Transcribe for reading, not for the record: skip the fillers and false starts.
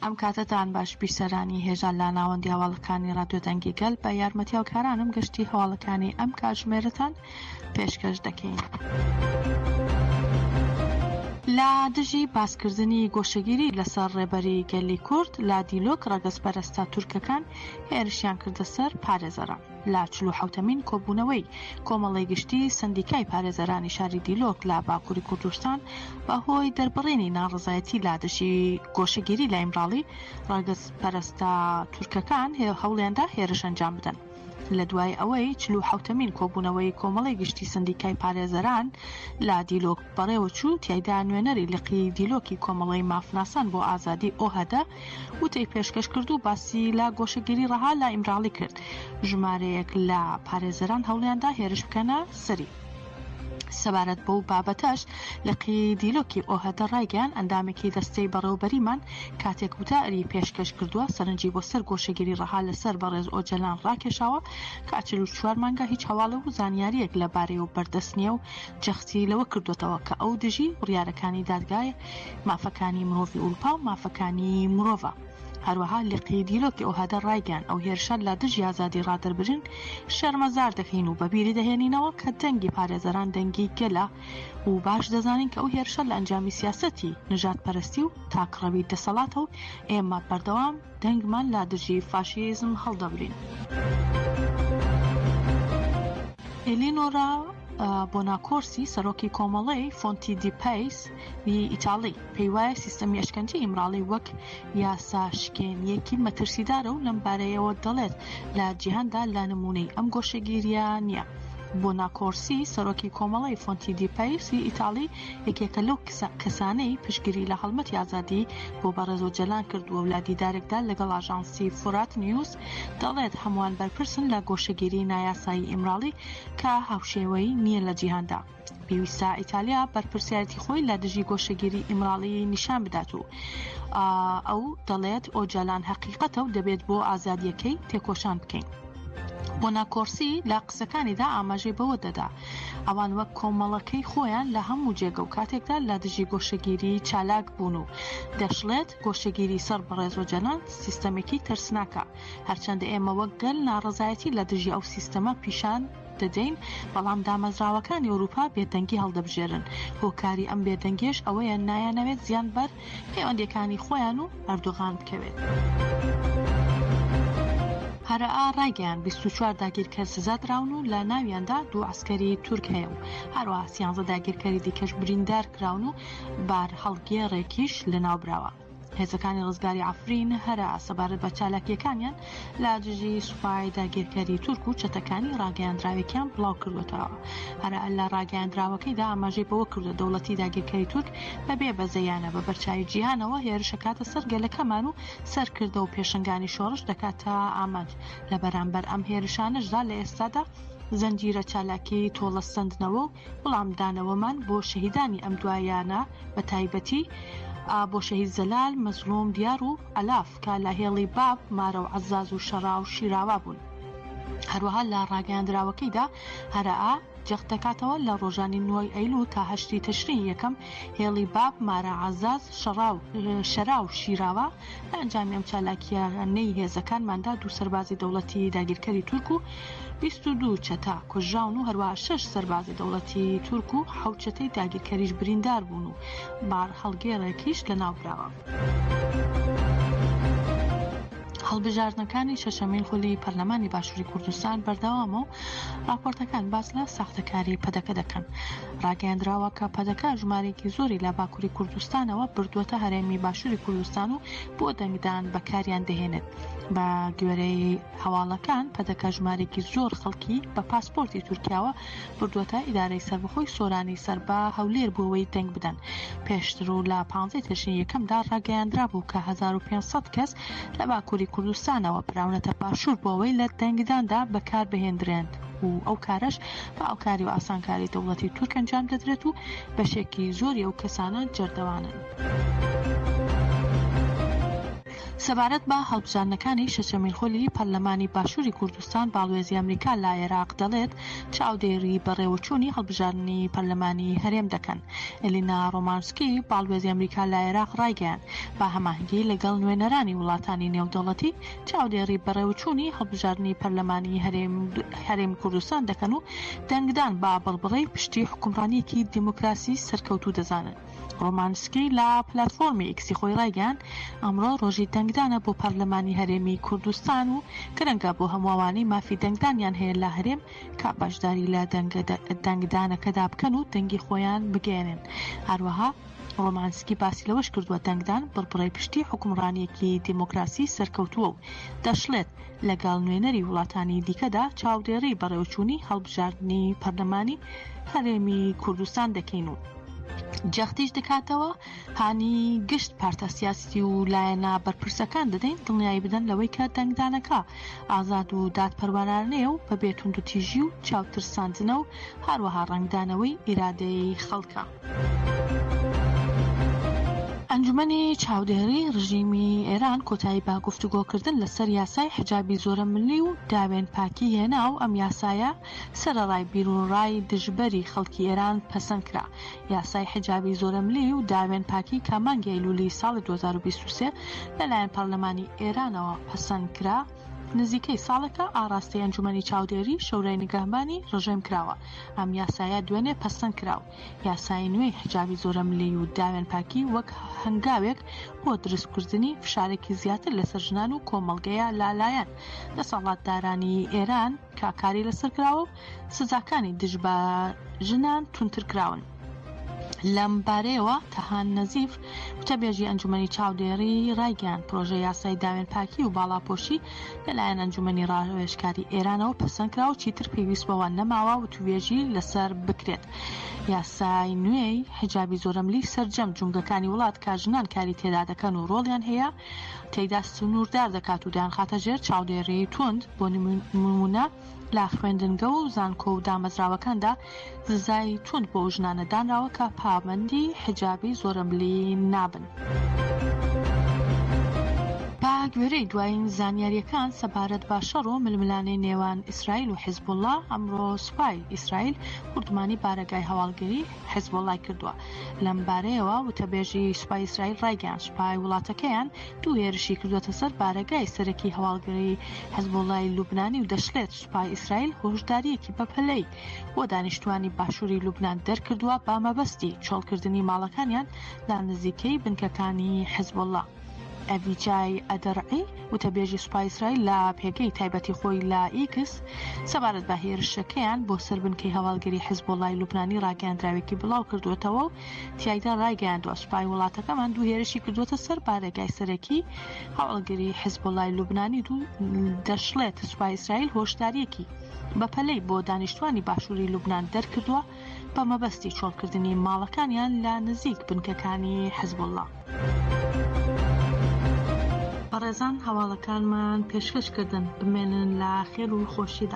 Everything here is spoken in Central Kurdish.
ئەم کاتەتان باش بیسەرانی هێژا لە ناوەندی هەواڵەکانی ڕادیۆ دەنگی گەل بە یارمەتی هاوکارانم گەشتی هەواڵەکانی ئەم کاتژمێرەتان پێشکەش دەکەین. لە دژی باسکردنی گۆشەگیری لەسەر ڕێبەری گەلی کورد لە دیلۆک ڕەگەزپەرستە تورکەکان هێرشیان کردە سەر پارێزەران. لە چلوحەوتەمین کۆبوونەوەی کۆمەڵەی گشتی سەندیکای پارێزەرانی شاری دیلۆک لە باکووری کوردستان بە هۆی دەربڕینی ناڕەزایەتی لە دژی گۆشەگیری لە ئیمراڵی، ڕەگەزپەرستە تورکەکان هەوڵیاندا هێرش ئەنجام بدەن. لە دوای ئەوەی چلوحەوتەمین کۆبوونەوەی کۆمەڵەی گشتی سەندیکای پارێزەران لە دیلۆک بەڕێوەچوو، تیایدا نوێنەری لقی دیلۆکی کۆمەڵەی مافناسان بۆ ئازادی، ئۆهەدە، وتەی پێشکەش کرد و باسی لە گۆشەگیری ڕەها لە ئیمراڵی کرد، ژمارەیەک لە پارێزەران هەوڵیاندا هێرش بکەنە سەری. سەبارەت بەو بابەتەش لقی دیلۆکی ئۆهەدە ڕایگەیاند، ئەندامێکی دەستەی بەڕێوەبەریمان کاتێک وتاری پێشکەش کردووە سەرنجی بۆ سەر گۆشەگیری ڕەها لەسەر بەڕێز ئۆجەلان ڕاکێشاوە کە 44 مانگە هیچ هەواڵێ و زانیارییەک لەبارەیەوە بەردەست نییە و جەختی لەوە کردووەتەوە کە ئەو دژی بڕیارەکانی دادگای مافەکانی مرۆڤی ئوروپا و مافەکانی مرۆڤە. هەروەها لقی دیلۆکی ئۆهەدە ڕایگەیاند، ئەو هێرشە لە دژی ئازادی ڕادەربرین شەرمەزار دەکەین و بەبیری دەهێنینەوە کە دەنگی پارێزەران دەنگی گەلە و باش دەزانین کە ئەو هێرشە لە ئەنجامی سیاسەتی نەژادپەرستی و تاکڕەوی دەسەڵاتە و ئێمە بەردەوام دەنگمان لە دژی فاشیزم هەڵدەبرین. ئێلینۆرا بۆناکۆرسی، سەرۆکی کۆمەڵەی فۆنتی دی پەیس ی ئیتاڵی، پێیوایە سیستەمی ئەشکەنجەی ئیمراڵی وەک یاساشکێنییەکی مەترسیدارە و لەمبارەیەوە دەڵێت، لە جیهاندا لە نموونەی ئەم گۆشەگیرییە نییە. بۆناکۆرسی، سەرۆکی کۆمەڵەی فۆنتی دی پەیس ی ئیتاڵی، یەکێکە لەو کەسانەی پشتگیری لە هەڵمەتی ئازادی بۆ بەڕێز ئۆجەلان کردووە و لە دیدارێکدا لەگەڵ ئاژانسی فورات نیوز دەڵێت، هەمووان بەرپرسن لە گۆشەگیری نایاسایی ئیمراڵی کە هاوشێوەی نییە لە جیهاندا. پێویستە ئیتالیا بەرپرسیارێتی خۆی لە دژی گۆشەگیری ئیمراڵی نیشان بدات و ئەو دەڵێت ئۆجالان هەقیقەتە و دەبێت بۆ ئازادییەکەی تێکۆشان بکەین. بۆناکۆرسی لە قسەکانیدا ئاماژەی بەوە دەدا، ئەوان وەک کۆمەڵەکەی خۆیان لە هەموو جێگە و کاتێکدا لە دژی گۆشەگیری چالاک بوون و دەشڵێت، گۆشەگیری سەر بەڕێز ئۆجالان سیستەمێکی ترسناکە، هەرچەندە ئێمە وەک گەل ناڕەزایەتی لە دژی ئەو سیستەمە پیشان دەدەین، بەڵام دامەزراوەکانی ئەوروپا بێدەنگی هەڵدەبژێرن، هۆکاری ئەم بێدەنگیەش ئەوەیە نایانەوێت زیان بەر پەیوەندیەکانی خۆیان و ئەردۆغان بکەوێت. هەرەئا ڕایگەیاند 24 داگیرکەر سزا دراون و لە ناویاندا دوو عەسکەری تورک هەیە و هەروەها سیانزە داگیرکەری دیکەش بریندار کراون و بارهەڵگێڕێکیش لەناوبراوە. هێزەکانی ڕزگاری عەفرین، هەرە، سەبارەت بە چالاکییەکانیان لە دژی سوپای داگیرکەری تورک و چەتەکانی ڕاگەیاندراوێکیان بڵاوکردووەتەوە. هەرە لە ڕاگەیاندراوەکەیدا ئاماژەی بەوە کردووە، دەوڵەتی داگیرکەری تورک بە بێ بەزەیانە بە بەرچاوی جیهانەوە هێرشەکاتە سەر گەلەکەمان و سەرکردە و پێشەنگانی شۆڕش دەکاتە ئامانج، لە بەرامبەر ئەم هێرشانەشدا لە ئێستادا زنجیرە چالاکی تۆڵەسەندنەوە و وڵامدانەوەمان بۆ شەهیدانی ئەم دواییانە بە تایبەتی بۆ شەهید زەلال، مەزڵوم دیار و عەلاف کە لە هێڵی باب، مارە و عەزاز و شەڕا و شیراوا بوون. هەروەها لە ڕاگەیاندراوەکەیدا هەرەئا جەخت دەکاتەوە لە ڕۆژانی نۆی ئەیلوول تا هەشتی تشرینی یەکەم هێڵی باب، مارە، عەزاز، شەڕا و شەرا و شیراوا لە ئەنجامی ئەم چالاکییانەی هێزەکانماندا دوو سەربازی دەوڵەتی داگیرکەری تورک و 22 چەتە کوژراون و هەروەها شەش سەربازی دەوڵەتی تورک و حەوت چەتەی داگیرکەریش بریندار بوون و بارهەڵگێڕێکیش لەناوبراوە. هەڵبژاردنەکانی شەشەمین خولی پەرلەمانی باشووری کوردستان بەردەوامە و راپۆرتەکان باس لە ساختەکاری پەدەکە دەکەن. راگەیەندراوە کە پەدەکە ژمارەیەکی زۆری لە باکووری کوردستانەوە بردووەتە هەرێمی باشووری کوردستان و بۆ دەنگدان بەکاریان دەهێنێت. بە گوێرەی هەواڵەکان پەدەکە ژمارەیەکی زۆر خەڵکی بە پاسپۆرتی تورکیاوە بردووەتە ئیدارەی سەربەخۆی سۆرانی سەر بە هەولێر بۆ ئەوەی دەنگ بدەن. پێشتر و لە پانزەی تشرینی یەکەمدا ڕاگەیاندرابوو کە 1500 کەس لە باکووری کوردستانەوە براونەتە باشوور بۆ ئەوەی لە دەنگداندا بەکاربهێندرێن و ئەو کارەش بە هاوکاری و ئاسانکاری دەوڵەتی تورک ئەنجام دەدرێت و بەشێکی زۆری ئەو کەسانە جەردەوانن. سەبارەت بە هەڵبژاردنەکانی شەشەمین خولی پەرلەمانی باشووری کوردستان، باڵوێزی ئەمریکا لە عێراق دەڵێت، چاودێری بەڕێوەچوونی هەڵبژاردنی پەرلەمانی هەرێم دەکەن. ئێلینا ڕۆمانسکی، باڵوێزی ئەمریکا لە عێراق ڕایگەیاند، بە هەماهەنگی لەگەڵ نوێنەرانی وڵاتانی نێودەوڵەتی چاودێڕی بەڕێوەچوونی هەڵبژاردنی پەرلەمانی هەرێمی کوردستان دەکەن و دەنگدان بە بڕبڕەی پشتی حوکمڕانییەکی دیموکراسی سەرکەوتوو دەزانن. ڕۆمانسکی لە پلاتفۆرمی ئیکسی خۆی ڕایگەیاند، ئەمڕۆ ڕۆژی دەنگدانە بۆ پەرلەمانی هەرێمی کوردستان و گرنگە بۆ هەموو ئەوانەی مافی دەنگدانیان هەیە لە هەرێم کە بەشداری لە دەنگدانەکەدا بکەن و دەنگی خۆیان بگەیەنن. هەروەها ڕۆمانسکی باسی لەوەش کردووە، دەنگدان بڕبڕەی پشتی حوکمڕانییەکی دیموکراسی سەرکەوتووە و دەشڵێت، لەگەڵ نوێنەری وڵاتانی دیکەدا چاودێڕی بەڕێوەچوونی هەڵبژاردنی پەرلەمانی هەرێمی کوردستان دەکەین و جەختیش دەکاتەوە، هانی گشت پارتە سیاسی و لایەنە بەرپرسەکان دەدەین دڵنیایی بدەن لەوەی کە دەنگدانەکە ئازاد و دادپەروەرانەیە و بەبێ توندوتیژی و چاوترساندنە و هەروەها ڕەنگدانەوەی ئیرادەی خەڵکە. ئەنجومەنی چاودێری ڕژیمی ئێران کۆتایی بە گفتوگۆکردن لەسەر یاسای حجابی زۆرەملی و داوێن پاکی هێنا و ئەم یاسایە سەرەڕای بیروڕای دژبەری خەڵکی ئێران پەسەند کرا. یاسای حجابی زۆرەملی و داوێن پاکی کە مانگی ئەیلولی ساڵی 2023 لەلایەن پەرلەمانی ئێرانەوە پەسەند کرا، نزیکەی ساڵێکە ئاڕاستەی ئەنجومەنی چاودێری شەورای نیگەهبانی ڕژێم کراوە. ئەم یاسایە دوێنێ پەسەند کرا و یاسای نوێی حجابی زۆرەملی و داوێن پاکی وەک هەنگاوێک بۆ دروستکردنی فشارێکی زیاتر لەسەر ژنان و کۆمەڵگەیە لەلایەن دەسەڵاتدارانی ئێران کە کاری لەسەر کراوە و سزاکانی دژ بە ژنان توندتر کراون. لەم بارەیەوە تەهان نەزیف، وتەبێژی ئەنجومەنی چاودێری ڕایگەیاند، پرۆژە یاسای داوێن پاکی و باڵاپۆشی لەلایەن ئەنجومەنی ڕاوێژکاری ئێرانەوە پەسەند کرا و چیتر پێویست بەوە نەماوە وتووێژی لەسەر بکرێت. یاسای نوێی حیجابی زۆرەملی سەرجەم جومگەکانی وڵات کە ژنان کاری تێدا دەکەن و ڕۆڵیان هەیە تێیدا سنووردار دەکات و دەیانخاتە ژێر چاودێریی توند، بۆ نموونە لە خوێندنگە و زانکۆ و دامەزراوەکاندا سزای توند بۆ ئەو ژنانە دانراوە کە پابەندی حیجابی زۆرەملی نابن. بە گوێرەی دوایین زانیارییەکان سەبارەت بە شەڕ و ململانێی نێوان ئیسرائیل و حیزبوڵڵا، ئەمڕۆ سوپای ئیسرائیل بوردمانی بارەگای هەواڵگری حیزبوڵڵای کردووە. لەم بارەیەوە وتەبێژی سوپای ئیسرائیل ڕایگەیاند، سوپای وڵاتەکەیان دوو هێرشی کردووەتە سەر بارەگای سەرەکی هەواڵگری حزبوڵڵای لوبنانی و دەشڵێت، سوپای ئیسرائیل هۆشدارییەکی بەپەلەی بۆ دانیشتووانی باشووری لوبنان دەرکردووە بە مەبەستی چۆڵکردنی ماڵەکانیان لە نزیکەی بنکەکانی حزبوڵڵا. ئەڤیچای ئەدەرعی، وتەبێژی سوپای ئیسرائیل لە پێگەی تایبەتی خۆی لە ئیکس سەبارەت بە هێرشەکەیان بۆ سەر بنکەی هەواڵگری حزبوڵڵای لوبنانی ڕاگەیاندراوێکی بڵاوکردووەتەوە و تیایدا ڕایگەیاندووە، سوپای وڵاتەکەمان دوو هێرشی کردووەتە سەر بارەگای سەرەکی هەواڵگری حزبوڵڵای لوبنانی و دەشڵێت، سوپای ئیسرائیل هۆشدارییەکی بەپەلەی بۆ دانیشتوانی باشووری لوبنان دەرکردووە بە مەبەستی چۆڵکردنی ماڵەکانیان لە نزیک بنکەکانی حزبوڵڵا. بەڕێزان هەواڵەکانمان پێشکەش کردن، بمێنن لە خێر و خۆشیدا.